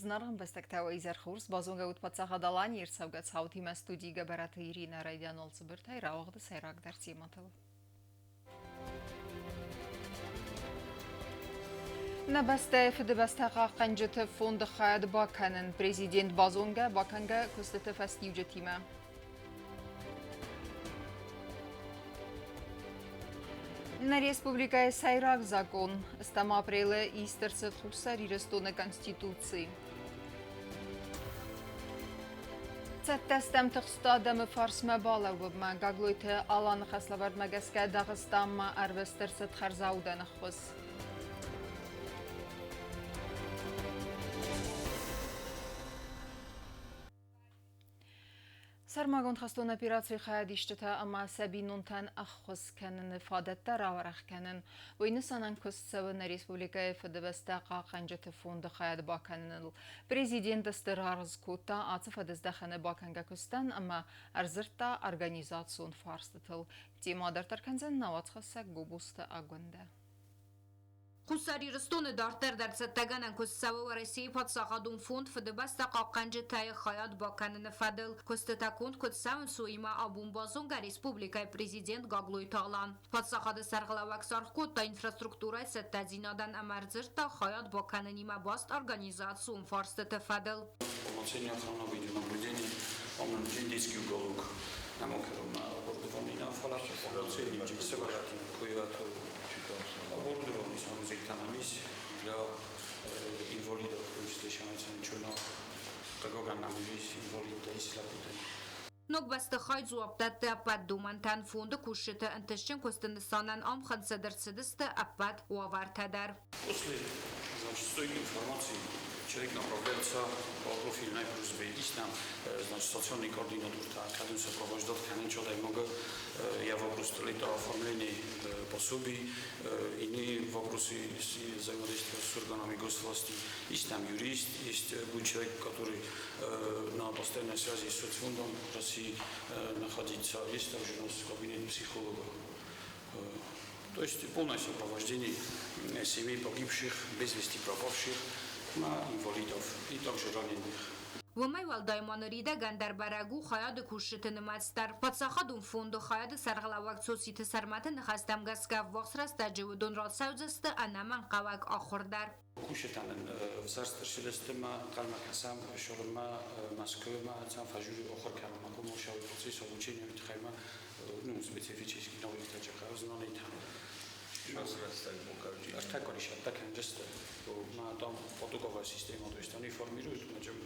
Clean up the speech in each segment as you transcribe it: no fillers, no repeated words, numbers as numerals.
Зынаргъ ӕмбӕстӕгтӕ, уӕ изӕр хорз! Базонгӕ ут Паддзахад Аланийы ӕрцӕугӕ цаутимӕ студийы Гӕбӕраты Иринӕ райдианон цыбыртӕй рауагъды сӕйрагдӕр темӕтыл. Нӕ бӕстӕйы Фыдыбӕстӕ хъахъхъӕнджыты фонды хайад бакӕнын президент базонгӕ бакӕнгӕ куыстыты фӕстиуджытимӕ. Нӕ республикӕйы сӕйраг закъон стӕм апрелы ист ӕрцыд Хуссар Ирыстоны Конституци. Цӕттӕ стӕм тыхст адӕмы фарсмӕ балӕууынмӕ. Гаглойты Аланы хӕслӕвӕрдмӕ гӕсгӕ Дагъыстанмӕ ӕрвыст ӕрцыд хӕрзаудӕн ӕххуыс. Сӕрмагонд хӕстон операцийы хайадисджытӕ ӕмӕ сӕ бинонтӕн ӕххуыс кӕныны фадӕттӕ рауӕрӕх кӕнын. Уый нысанӕн куыст цӕуы нӕ республикӕйы Фыдыбӕстӕ хъахъхъӕнджыты фонды хайад бакӕныныл. Президент стыр аргъ кодта ацы фӕдыздӕхӕны бакӕнгӕ куыстӕн ӕмӕ ӕрдзырдта организацион фарстытыл. Темӕ дарддӕр кӕндзӕн нӕ уацхӕссӕг Гобозты Агуындӕ. Хуссар Ирыстоны дарддӕр дӕр цӕттӕгӕнӕн куыст цӕуы Уӕрӕсейы паддзахадон фонд Фыдыбӕстӕ хъахъхъӕнджытӕ-йы хайад бакӕныны фӕдыл. Куыстытӕ конд куыд цӕуынц, уыимӕ абон базонгӕ республикӕйы президент Гаглойты Алан. Паддзахады сӕргълӕууӕг саргъ кодта инфраструктурӕйы цӕттӕдзинадӕн ӕмӕ ӕрдзырдта хайад бакӕнынимӕ баст организацион фарстыты фӕдыл. Полноценный охрана видеонаблюдения, он детский уголок. Намокерон фӕлӕ полноценный оборудование самозектанамис для инвалидов, то есть хъыгагӕн инвалидтӕ ис лӕппутӕн. Ног бӕстыхай дзуапп дӕтты ӕппӕт домӕнтӕн фонды кусджыты ӕнтыстджын куысты нысанӕн ам хынцыд ӕрцыдысты ӕппӕт уавӕртӕ дӕр. После, значит, стойкой информации человек направляется по профильной просьбе. Есть там, значит, социальный координатор, кадын сопровождать кӕнын адӕймагы йӕ вопросы лето оформление пособий, иные вопросы взаимодействия с органами госвласти. Есть там юрист, есть будет человек, который на постоянной связи с соцфондом России находится. Есть также у нас кабинет психолога. То есть полное сопровождение семей погибших, без вести пропавших, на инвалидов и также раненых. Уымӕй уӕлдай ма ныридӕгӕн дӕр бӕрӕг у хайады кусджыты нымӕц дӕр. Паддзахадон фонды хайады сӕргълӕууӕг Цоциты Сӕрмӕты ныхӕстӕм гӕсгӕ ӕввахс рӕстӕджы уыдон рацӕудзысты ӕнӕмӕнгхъӕуӕг ахуыр дӕр. Кусджытӕн нын ӕвзӕрст ӕрцыдысты ма ӕнхъӕлмӕ кӕсӕм Сорынмӕ, Мӕскуымӕ, цӕм фӕжюри ахуыр кӕнынмӕ, коммерциалон процесс обучения тыххӕй ма ну, специфический навыктӕ знанитӕ. Ӕртӕккӕ кӕнджысты. Ма там потоковая система, то есть они формируют,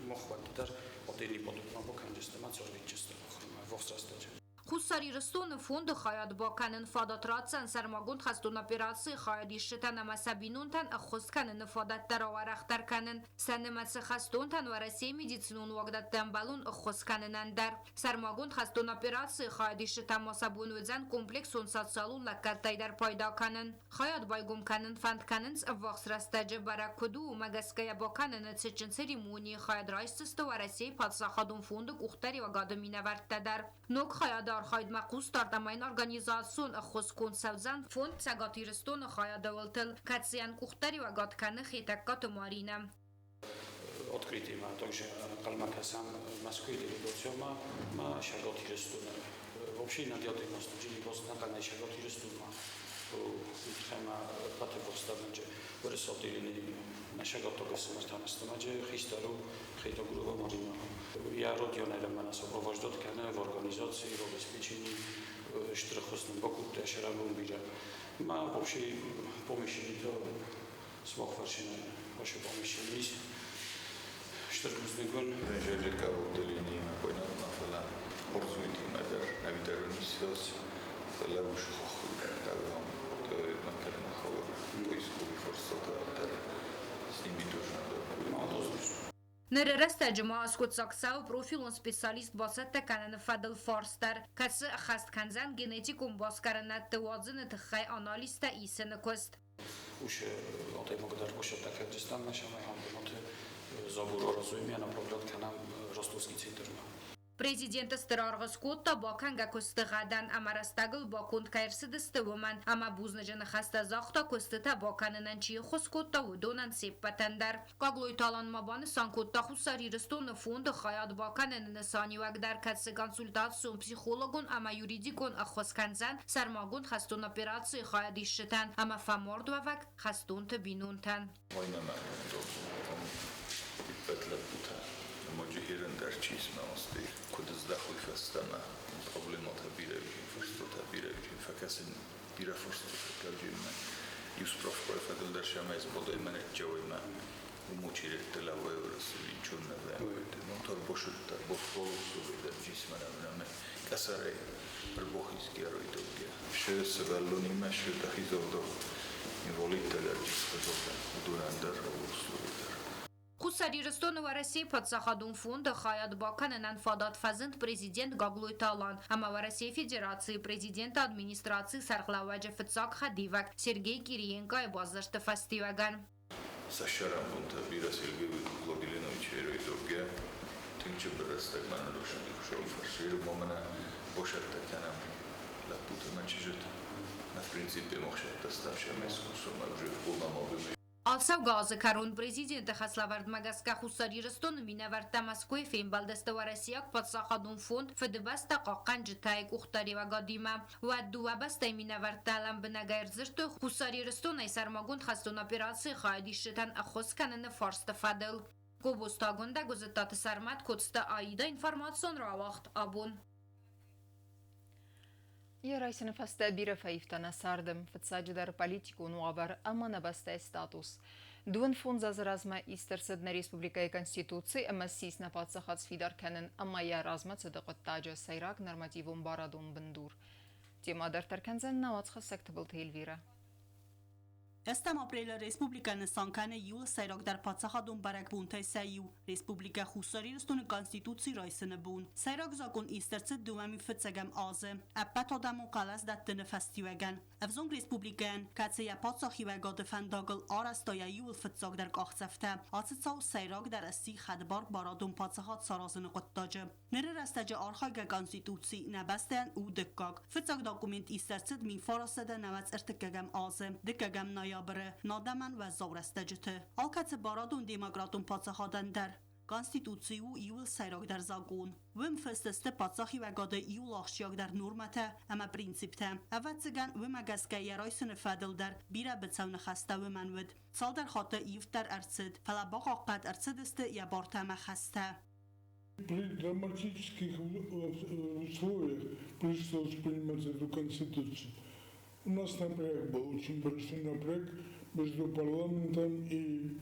мохвӕдты дӕр отдельный поток ма бакӕнджысты, ма цӕрвитджысты ахуырмӕ, ӕввахс рӕстӕджы. Хуссар Ирыстоны фонды хайад бакӕнын фадат ратдзӕн сӕрмагонд хӕстон операцийы хайадисджытӕн ӕмӕ сӕ бинонтӕн ӕххуыс кӕныны фадӕттӕ рауӕрӕхдӕр кӕнын, сӕ нымӕцы хӕстонтӕн Уӕрӕсейы медицинон уагдӕтты ӕмбӕлон ӕххуыс кӕнынӕн дӕр. Сӕрмагонд хӕстон операцийы хайадисджытӕн ма сӕ бон уыдзӕн комплексон социалон лӕггӕдтӕй дӕр пайда кӕнын. Хайад байгом кӕнын фӕнд кӕнынц ӕввахс рӕстӕджы бӕрӕг куыд у, уымӕ гӕсгӕ йӕ бакӕныны цытджын церемонийы хайад райсдзысты Уӕрӕсейы паддзахадон фонды къухдариуӕгады минӕвӕрттӕ дӕр. Ног хайады архайдмӕ хъусдард ӕмӕ йын организацион ӕххуыс конд цӕудзӕн фонд Цӕгат Ирыстоны хайады уылтыл, кӕцыйӕн къухдариуӕгад кӕны Хетӕгкаты Маринӕ. Открытиемӕ также ӕнхъӕлмӕ кӕсӕм Мӕскуыйы делегациямӕ ма Цӕгат Ирыстоны. Вообще надиатӕй студийы ӕнхъӕлмӕ Цӕгат Ирыстонмӕ тыххӕй ӕппӕты вахстӕвӕнджы Уырыссаты Еленӕимӕ сӕгаттаг ӕфсымӕртӕ хистӕр у Хетагурова Марина. Йӕ родионӕй мӕнӕ сопровождать кӕны в организации, в обеспечении стыр ӕххуыс нын бакодта сӕрӕнбон бирӕ. Ма вообще помощи сымах фарсимӕ ваше помещение есть. Стыр бузныг уын. Жежека отделение понятно, фӕлӕ хорз уыйтимӕ дӕр ӕвдӕрын фӕлӕ усы хохы наверное, поисковый форсата дӕр с ними тоже надо. Ныры рӕстӕджы ма аскъуыддзаг цӕуы профилон специалист бацӕттӕ кӕныны фӕдыл фарст дӕр, кӕцы ӕххӕст кӕндзӕн генетикон басгарынӕдты уадзыны тыххӕй анализтӕ исыны куыст. Уш адӕймаг дӕр кусӕттӕ кӕндзыстӕм, цӕмӕй ам бынаты забор аразуем, направлять кӕнӕм Ростовский центрмӕ. Президент стыр аргъ скодта бакӕнгӕ куысты гъӕдӕн ӕмӕ рӕстӕгыл баконд кӕй ӕрцыдысты, уымӕн, ӕмӕ бузныджы ныхӕстӕ загъта, куыстытӕ бакӕнынӕн чи ӕххуыс кодта, уыдонӕн се ппӕтӕн дӕр. Гаглойты Алан ма банысан кодта Хуссар Ирыстоны фонды хайад бакӕныны нысаниуӕг дӕр, кӕцы консультацион, психологон ӕмӕ юридикон ӕххуыс кӕндзӕн сӕрмагонд хӕстон операцийы хайадисджытӕн ӕмӕ фӕмардуӕвӕг хӕстонты бинонтӕн. Ӕппӕт лӕппутӕ ноджы ерын дӕр чи смӕсты, куыд здӕхой фӕстӕмӕ, проблемӕтӕ бирӕ фарстатӕ бирӕ фӕкӕсын бирӕ фарстатӕ кӕрджимӕ. Иу справкӕйы фӕдыл дӕр сӕмӕ сбодой мӕнӕтджӕуимӕ Хуссар Ирыстоны Уӕрӕсейы паддзахадон фонды хайад бакӕнынӕн фадат фӕзынд президент Гаглойты Алан ӕмӕ Уӕрӕсейы Федерацийы президенты администрацийы сӕргълӕууӕджы фыццаг хӕдивӕг Сергей Кириенкойы бадзырдты фӕстиуӕгӕн. Сӕ бирӕ Сергей Владимирович Эройдорге тынг рӕстӕг мӕнӕ фарсир момӕнӕ бошӕттӕ кӕнӕм лӕппутӕ мӕ чызджытӕ. В принципе мохшӕттӕ ставшӕ искусство уже в полном объеме. Ацӕугӕ азы кӕрон президенты хӕслӕвӕрдмӕ гӕсгӕ Хуссар Ирыстоны минӕвӕрттӕ Мӕскуыйы фембӕлдысты Уӕрӕсейаг паддзахадон фонд Фыдыбӕстӕ хъахъхъӕнджытӕй къухдариуӕгадимӕ. Уӕд дыууӕ бӕстӕйы минӕвӕрттӕ лӕмбынӕгӕй ӕрдзырдтой Хуссар Ирыстонӕй сӕрмагонд хӕстон операцийы хайадисджытӕн ӕххуыс кӕныны фарсты фӕдыл. Гобозты Агуындӕ, Гуызыттаты Сӕрмӕт, Коцты Аида, информацион рауагъд «Абон». Йӕ райсыны фӕстӕ бирӕ фӕивта нӕ царды, фыццаджыдӕр политикон уавӕр ӕмӕ нӕ бӕстӕйы статус. 25 азы размӕ ист ӕрцыд нӕ республикӕйы Конституци ӕмӕ ссис нӕ паддзахад сфидар кӕнын ӕмӕ йӕ размӕцыды хъуыддаджы сӕйраг нормативон барадон бындур. Темӕ дарддӕр кӕндзӕн нӕ уацхӕссӕг Тыбылты Эльвирӕ. Ӕстӕм апрелы республикӕ нысан кӕны иууыл сӕйрагдӕр паддзахадон бӕрӕгбонтӕй сӕ иу – Республикӕ Хуссар Ирыстоны Конституци райсыны бон. Сӕйраг закъон ист ӕрцыд 2001 азы ӕппӕтадӕмон хъӕлӕс дӕттыны фӕстиуӕгӕн. Ӕвзонг республикӕйӕн, кӕцы йӕ паддзахиуӕгады фӕндагыл арӕзта йӕ иууыл фыццагдӕр къахдзӕфтӕ, ацы цау сӕйрагдӕр сси хӕдбар барадон паддзахад саразыны хъуыддаджы. Ныры рӕстӕджы архайгӕ Конституци нӕ бӕстӕйӕн у дыккаг. Фыццаг документ ист ӕрцыд 1991 азы, дыккӕгӕм ноябры, нӕ адӕмӕн уӕззау рӕстӕджыты. Алкӕцы барадон демократон паддзахадӕн дӕр Конституци у иууыл сӕйрагдӕр закъон. Уым фыст сты паддзахиуӕгады иууыл ахсджиагдӕр нормӕтӕ ӕмӕ принциптӕ. Ӕвӕццӕгӕн, уымӕ гӕсгӕ йӕ райсыны фӕдыл дӕр бирӕ быцӕу ныхӕстӕ уымӕн уыд. Цалдӕр хатты ивд дӕр ӕрцыд, фӕлӕ бахъахъхъӕд ӕрцыдысты йӕ бартӕ ӕмӕ хӕстӕ. При драматических условиях пришлось принимать эту конституцию. У нас напряг был, очень большой напряг между парламентом и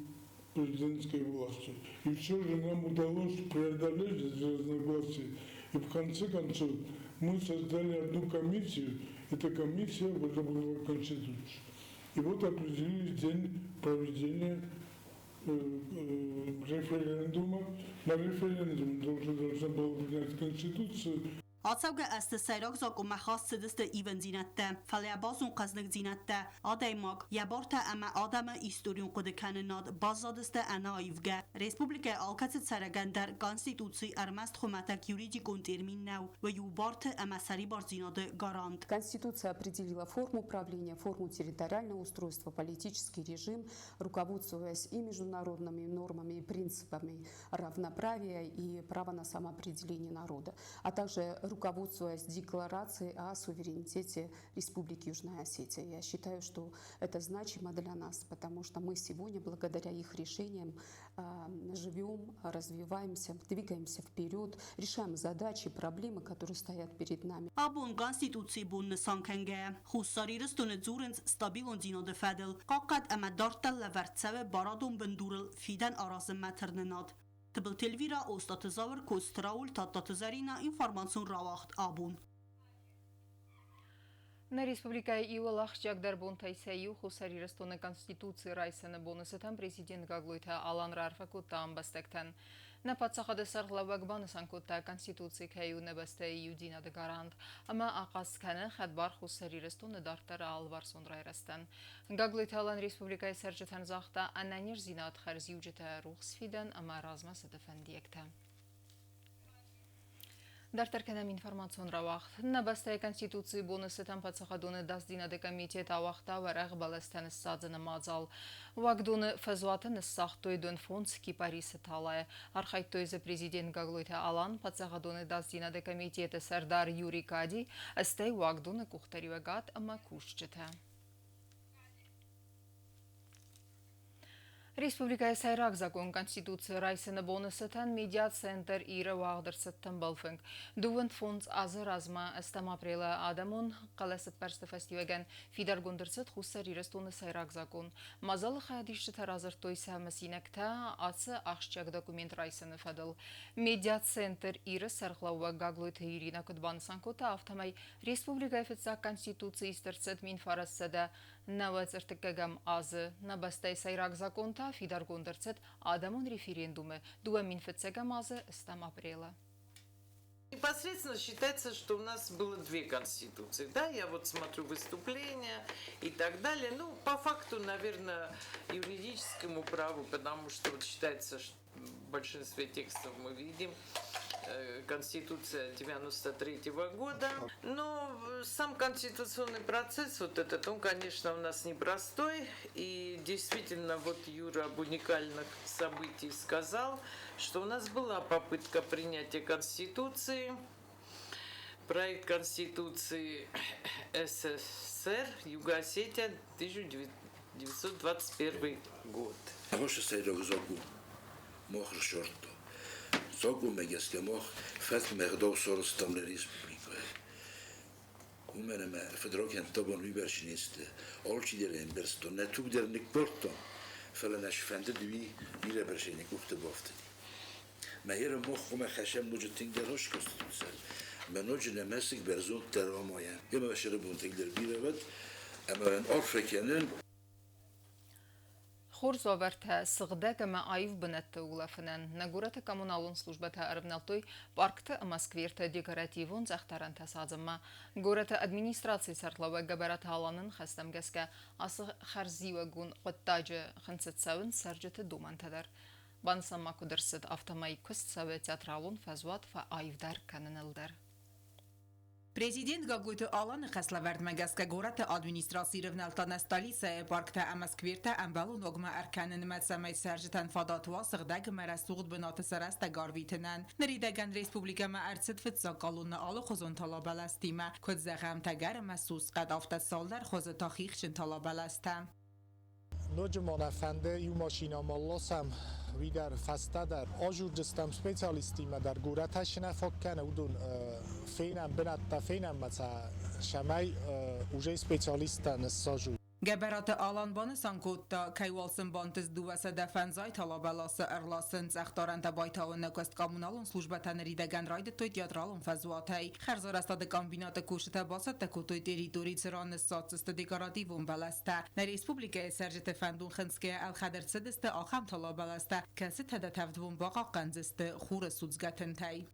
президентской властью. И все же нам удалось преодолеть эти разногласия. И в конце концов мы создали одну комиссию. Эта комиссия выработала Конституцию. И вот определили день проведения референдума. На референдум должна была принять Конституцию. Ацӕугӕ азты сӕйраг закъонмӕ хаст цыдысты ивындзинӕдтӕ, фӕлӕ йӕ базон хъӕзныгдзинӕдтӕ, адӕймаг, йӕ бартӕ ӕмӕ адӕмы историон хъуыдыкӕнынад баззадысты ӕнӕаивгӕ. Республикӕйы алкӕцы цӕрӕгӕн дӕр Конституци ӕрмӕст хуымӕтӕг юридикон термин нӕу, уый у барты ӕмӕ сӕрибардзинады гарант. Конституция определила форму правления, форму территориального устройства, политический режим, руководствуясь и международными нормами и принципами равноправия и права на самоопределение народа, а также руководствуясь декларацией о суверенитете Республики Южная Осетия. Я считаю, что это значимо для нас, потому что мы сегодня, благодаря их решениям, живем, развиваемся, двигаемся вперед, решаем задачи, проблемы, которые стоят перед нами. Абон Конституцийы бон нысан кӕнгӕйӕ, Хуссар Ирыстоны дзурынц стабилондзинады фӕдыл, хъахъхъӕд ӕмӕ дарддӕр лӕвӕрд цӕуы барадон бындурыл фидӕн аразынмӕ тырнынад. Тыбылты Эльвира, Остъаты Зауыр, Коцты Рауль, Тадтаты Зӕринӕ, информацион рауагъд «Абон». Нӕ республикӕйы иууыл ахсджиагдӕр бонтӕй сӕ иу Хуссар Ирыстоны Конституци райсыны боны цытӕн президент Гаглойты Алан раарфӕ кодта ӕмбӕстӕгтӕн. Нӕ паддзахады сӕргълӕууӕг банысан кодта, Конституци кӕй у нӕ бӕстӕйы иудзинады гарант ӕмӕ ахъаз кӕны хӕдбар Хуссар Ирыстоны дарддӕры алыварсон райрӕзтӕн. Гаглойты Алан республикӕйы цӕрджытӕн загъта Дарддӕр кӕнӕм информацион рауагъд. Нӕ бӕстӕйы Конституцийы боны цытӕн паддзахадон ӕдасдзинады комитет ауагъта уӕрӕх бӕлӕстӕ ныссадзыны мадзал. Уагдоны фӕзуаты ныссагътой донфондз кипарисы талайы. Архайдтой дзы президент Гаглойты Алан, паддзахадон ӕдасдзинады комитеты сӕрдар Юрий Кади, стӕй уагдоны къухдариуӕгад ӕмӕ кусджытӕ. Республикӕйы сӕйраг закъон Конституци райсыны боны цытӕн медиа-центр Иры уагъд ӕрцыд тымбыл фынг. 25 азы размӕ ӕстӕм апрелы адӕмон хъӕлӕсӕппӕрсты фӕстиуӕгӕн фидаргонд ӕрцыд Хуссар Ирыстоны сӕйраг закъон. Мадзалы хайадисджытӕ радзырдтой сӕ мысинӕгтӕ ацы ахсджиаг документ райсыны фӕдыл. Медиа-центр Иры сӕргълӕууӕг Гаглойты Иринӕ куыд банысан кодта, афтӕмӕй республикӕйы фыццаг Конституци ист ӕрцыд 1993 азы. Нӕ бӕстӕйы сӕйраг закъон та фидаргонд ӕрцыд адӕмон референдумы 2001 азы 8 апрелы. Непосредственно считается, что у нас было две конституции. Да, я вот смотрю выступления и так далее. Ну, по факту, наверное, юридическому праву, потому что вот считается, что в большинстве текстов мы видим Конституция 93 года. Но сам конституционный процесс, вот этот, он, конечно, у нас непростой. И действительно, вот Юра об уникальных событиях сказал, что у нас была попытка принятия Конституции, проект Конституции СССР, Юго-Осетия, 1921 год. Закъонмӕ гӕсгӕ мах фӕткмӕ ӕгъдау сарӕзтам нӕ республикӕйы. Уымӕн ӕмӕ фыдракӕндтӕ абон уыйбӕрц не сты. Алчидӕр ӕмбӕрста, нӕ туг дӕр ныккалдтам, фӕлӕ нӕ сфӕндыд уый бирӕбӕрцӕй нӕ къухты бафтыди. Мӕ ерын мах хъуамӕ хӕссӕм ноджы тынгдӕр хорз конституци, ӕмӕ ноджы нӕ мӕсыг бӕрзонддӕр амайӕм. Ӕмӕ сӕрыбонтӕ дӕр бирӕ уӕд, ӕмӕ арфӕ кӕнын. Хорз уавӕртӕ сыгъдӕг ӕмӕ аив бынӕтты улӕфынӕн нӕ горӕты коммуналон службӕтӕ ӕрывнӕлдтой паркты ӕмӕ скверты декоративон цъӕхдарӕнтӕ садзынмӕ. Горӕты администрацийы сӕргълӕууӕг Гӕбӕраты Аланы ныхӕстӕм гӕсгӕ ацы хӕрзиуӕгон хъуыддаджы хынцыд цӕуынц цӕрджыты домӕнтӕ дӕр. Банысан ма куыд ӕрцыд, афтӕмӕй куыст цӕуы театралон фӕзуат фӕаивдӕр кӕныныл дӕр. Президент Гаглойты Аланы хӕслӕвӕрдмӕ гӕсгӕ горӕты администраци рывнӕлдта нӕ столицӕйы парктӕ ӕмӕ сквертӕ ӕмбӕлон уагмӕ ӕркӕнынмӕ, цӕмӕй цӕрджытӕн фадат уа сыгъдӕг ӕмӕ рӕсугъд бынаты сӕ рӕстӕг арвитынӕн. Ныридӕгӕн республикӕмӕ ӕрцыд фыццаг колоннӕ алыхуызон талабӕлӕстимӕ, куыд зӕгъӕм, тӕгӕр ӕмӕ сусхъӕд, афтӕ цалдӕр хуызы та хихджын талабӕлӕстӕ. Ноджы ма нӕ фӕнды иу машинӕ ма ласӕм, уый дӕр фӕстӕдӕр. Ажурдыстӕм специалисттимӕ дӕр горӕтӕй цы нӕ фаг кӕны, уыдон фенӕм, бынӕттӕ фенӕм ӕмӕ сӕ цӕмӕй уже специалисттӕ ныссажой. Гӕбӕраты Алан банысан кодта, кӕй уал сын бантыст 250 талабӕласы ӕрласын, цъӕхдарӕнтӕ байтауыны куыст коммуналон службӕтӕ ныридӕгӕн райдыдтой театралон фӕзуатӕй. Хӕрзарӕзтады комбинаты кусджытӕ бацӕттӕ кодтой территори, цыран ныссадздзысты декоративон бӕлӕстӕ. Нӕ республикӕйы цӕрджыты фӕндон хынцгӕйӕ ӕлхӕд ӕрцыдысты ахӕм талабӕлӕстӕ, кӕцытӕ дӕ тӕвдбон бахъахъхъӕндзысты хуры судзгӕ тынтӕй.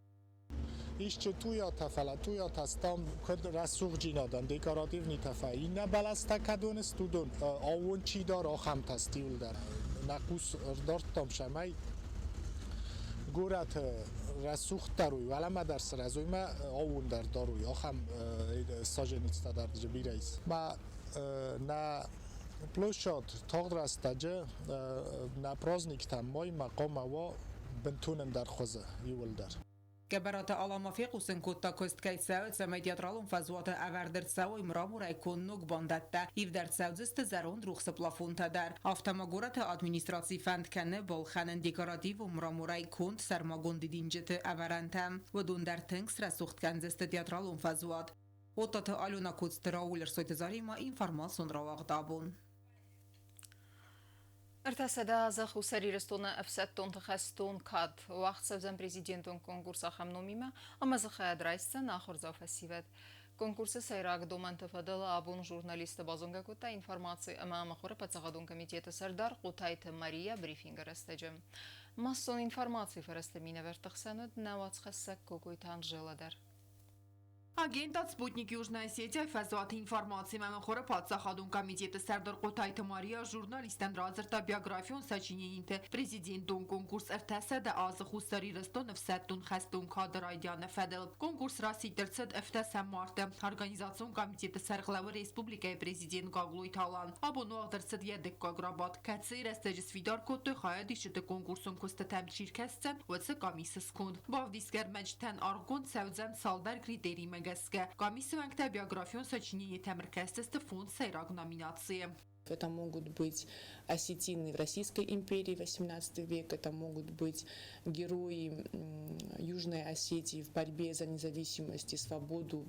Исчи туйатӕ, фӕлӕ туйатӕ стӕм куыд рӕсугъддзинадӕн, декоративнитӕ фӕ. Иннӕ бӕлӕстӕ кӕдон сты, уыдон аууон чи дары, ахӕмтӕ сты иуылдӕр. Нӕ хъус ӕрдардтам, цӕмӕй горӕты рӕсугъддӕр уой, уӕлӕмӕ дӕр сырӕзой ӕмӕ аууон дӕр дарой, ахӕм саженецтӕ дӕр дзы бирӕ ис. Ма нӕ площадь тагъд рӕстӕджы нӕ праздниктӕм маймӕ хъуамӕ уа бынтон ӕндӕр хуызы иуылдӕр. Гӕбӕраты Алан ма фехъусын кодта, куыст кӕй цӕуы, цӕмӕй театралон фӕзуаты ӕвӕрд ӕрцӕуой мраморӕй конд ног бандӕттӕ, ивд ӕрцӕудзысты зӕронд рухсы плафонтӕ дӕр. Афтӕ ма горӕты администраци фӕнд кӕны балхӕнын декоративон мраморӕй конд сӕрмагонд дидинджыты ӕвӕрӕнтӕ. Уыдон дӕр тынг срӕсугъд кӕндзысты театралон фӕзуат. Оттаты Алена Коцты Рауль Ӕрсойты Заремӕ информацион рауагъд абон. 300 азы Хуссар Ирыстоны ӕфсӕддонты хӕстон кад уагъд цӕудзӕн президентон конкурс ахӕм номимӕ ӕмӕ дзы хайад райсдзӕн ахуырдзау фӕсивӕд. Конкурсы сӕйраг домӕнты фӕдыл абон журналистты базонгӕ кодта информаци ӕмӕ мыхуыры паддзахадон комитеты сӕрдар Хъотайты Мария брифингы рӕстӕджы. Массон информацийы фӕрӕзты минӕвӕртты хсӕн уыд нӕ уацхӕссӕг Кокойты Анжела дӕр. Агентад «Спутник Южная Осетия» фӕзуаты информацимӕ мыхуыры паддзахадон комитеты сӕрдар Хъотайты Мария журналисттӕн радзырдта биографион сочинениты президентон конкурс 300 азы Хуссар Ирыстоны ӕфсӕддон хӕстон кады райдианы фӕдыл. Конкурс расидт ӕрцыд 17 марты. Организацион комитеты сӕргълӕууы республикӕйы президент Гаглойты Алан. Абон уагъд ӕрцыд йӕ дыккаг рабадт, кӕцыйы рӕстӕджы сфидар кодтой хайадисджыты конкурсон куыстытӕм чи ркӕсдзӕн, уыцы къамисы сконд. Бавдисгӕ ӕрмӕджытӕн аргъгонд цӕудзӕн цалдӕр критеримӕ гӕсгӕ. Къамисы уӕнгтӕ биографион сочиненитӕм ӕркӕсдзысты фондз сӕйраг номинацийы. Это могут быть осетины в Российской империи XVIII век, это могут быть герои Южной Осетии в борьбе за независимость и свободу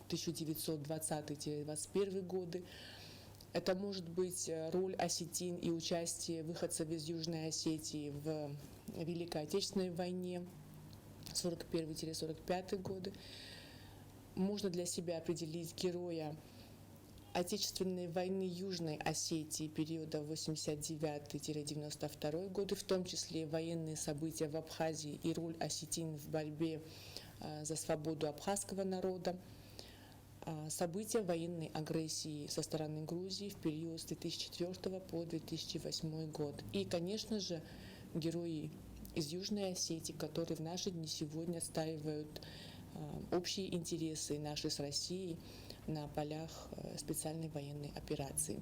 1920-21 годы. Это может быть роль осетин и участие выходцев из Южной Осетии в Великой Отечественной войне 41-45 годы. Можно для себя определить героя Отечественной войны Южной Осетии периода 89-92 годы, в том числе военные события в Абхазии и роль осетин в борьбе за свободу абхазского народа, события военной агрессии со стороны Грузии в период с 2004 по 2008 год. И, конечно же, герои из Южной Осетии, которые в наши дни сегодня отстаивают общие интересы наши с Россией на полях специальной военной операции.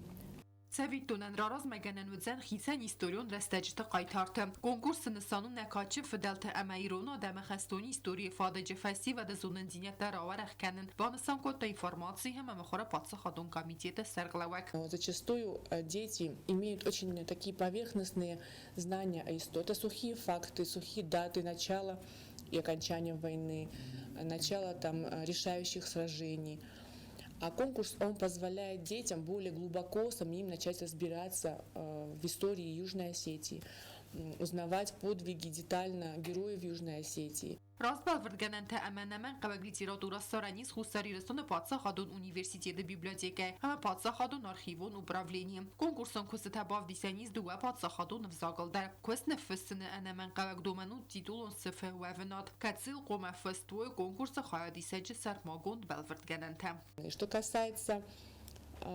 Цӕвиттонӕн раразмӕгӕнӕн уыдзӕн хицӕн историон рӕстӕджыты хъайтарты. Конкурсы нысан у нӕ кадджын фыдӕлты ӕмӕ ирон адӕмы хӕстон историйы фадыджы фӕсивӕды зонындзинӕдтӕ рауӕрӕх кӕнын, банысан кодта информацийы ӕмӕ мыхуыры паддзахадон комитеты сӕргълӕууӕг. Зачастую дети имеют очень такие поверхностные знания о истории. Это сухие факты, сухие даты начала и окончания войны, начала там решающих сражений. А конкурс, он позволяет детям более глубоко самим начать разбираться в истории Южной Осетии, узнавать подвиги детально героев Южной Осетии. Раст бӕлвырдгӕнӕнтӕ ӕмӕ ӕнӕмӕнгхъӕуӕг литературӕ ссарӕн ис Хуссар Ирыстоны паддзахадон университеты библиотекӕйы ӕмӕ паддзахадон архивон управленийы. Конкурсон куыстытӕ бавдисӕн ис дыууӕ паддзахадон ӕвзагыл дӕр. Куыст ныффыссыны ӕнӕмӕнгхъӕуӕг домӕн у титулон сыфы уӕвынад, кӕцыйыл хъуамӕ фыст уой конкурсы хайадисӕджы сӕрмагонд бӕлвырдгӕнӕнтӕ. Что касается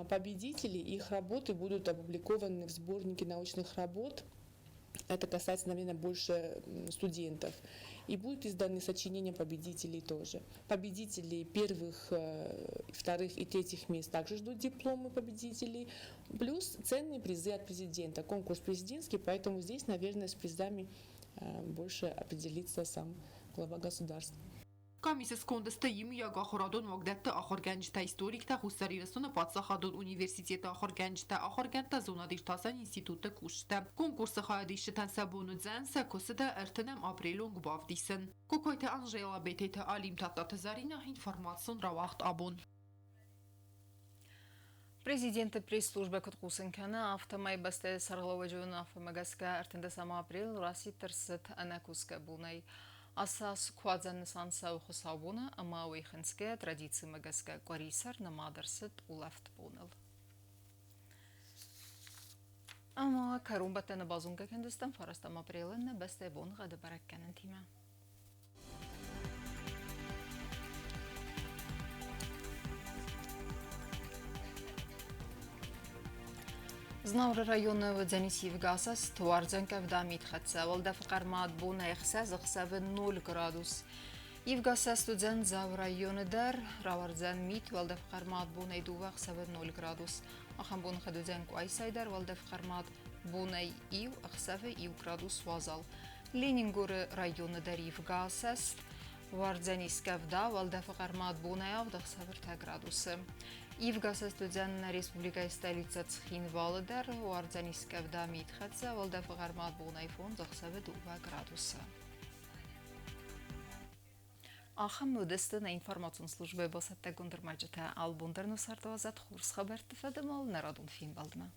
победителей, их работы будут опубликованы в сборнике научных работ. Это касается, наверное, больше студентов. И будут изданы сочинения победителей тоже. Победители первых, вторых и третьих мест также ждут дипломы победителей. Плюс ценные призы от президента. Конкурс президентский, поэтому здесь, наверное, с призами больше определится сам глава государства. Къамисы сконды сты иумӕйаг ахуырадон уагдӕтты ахуыргӕнджытӕ, историктӕ, Хуссар Ирыстоны паддзахадон университеты ахуыргӕнджытӕ, ахуыргӕндтӕ, зонад-иртасӕн институтты кусджытӕ. Конкурсы хайадисджытӕн сӕ бон уыдзӕн сӕ куыстытӕ 30 апрелы онг бавдисын. Кокойты Анжела, Бететы Алим, Тадтаты Заринӕ, информацион рауагъд «Абон». Президенты пресс-службӕ куыд хъусын кӕны, афтӕмӕй бӕстӕйы сӕргълӕууӕджы уынаффӕмӕ гӕсгӕ 13 апрель расидт ӕрцыд ӕнӕкусгӕ бонӕй. Ацы аз куадзӕн нысан цӕуы хуыцаубоны ӕмӕ уый хынцгӕйӕ традицимӕ гӕсгӕ къуырисӕр нымад ӕрцыд улӕфт боныл. Ӕмӕ кӕронбӕттӕны базонгӕ кӕндзыстӕм 9 апрелы нӕ бӕстӕйы боныгъӕды бӕрӕггӕнӕнтимӕ. Знауыры районы уыдзӕнис ивгӕ туардзӕн къӕвда мидхӕццӕ, уӕлдӕфы хъӕрмад бонӕй ӕхсӕз, ӕхсӕвы 0 градус. Ивгӕ уыдзӕн Дзауы районы дӕр, рауардзӕн мит, уӕлдӕфы хъӕрмад бонӕй 2, ӕхсӕвы 0 градус. Ахӕм боныхъӕд уыдзӕн Къуайсайы дӕр, уӕлдӕфы хъӕрмад бонӕй 1, ӕхсӕвы 1 градус уазал. Ленингоры районы дӕр ивгӕ уардзӕнис къӕвда, уӕлдӕфы хъӕрмад бонӕй 7, ӕхсӕвы 3 градусы. Ивгӕ уыдзӕн нӕ республикӕйы столицӕ Цхинвалы дӕр, уардзӕнис къӕвда мидхӕццӕ, уӕлдӕфы хъӕрмад бонӕй 5, ӕхсӕвы 2 градусы. Ахӕм уыдысты нӕ информацион службӕйы бацӕттӕгонд ӕрмӕджытӕ. Алыбон дӕр нӕ цардуадзӕд хорз хабӕртты фӕдыл нӕ радон фембӕлдмӕ.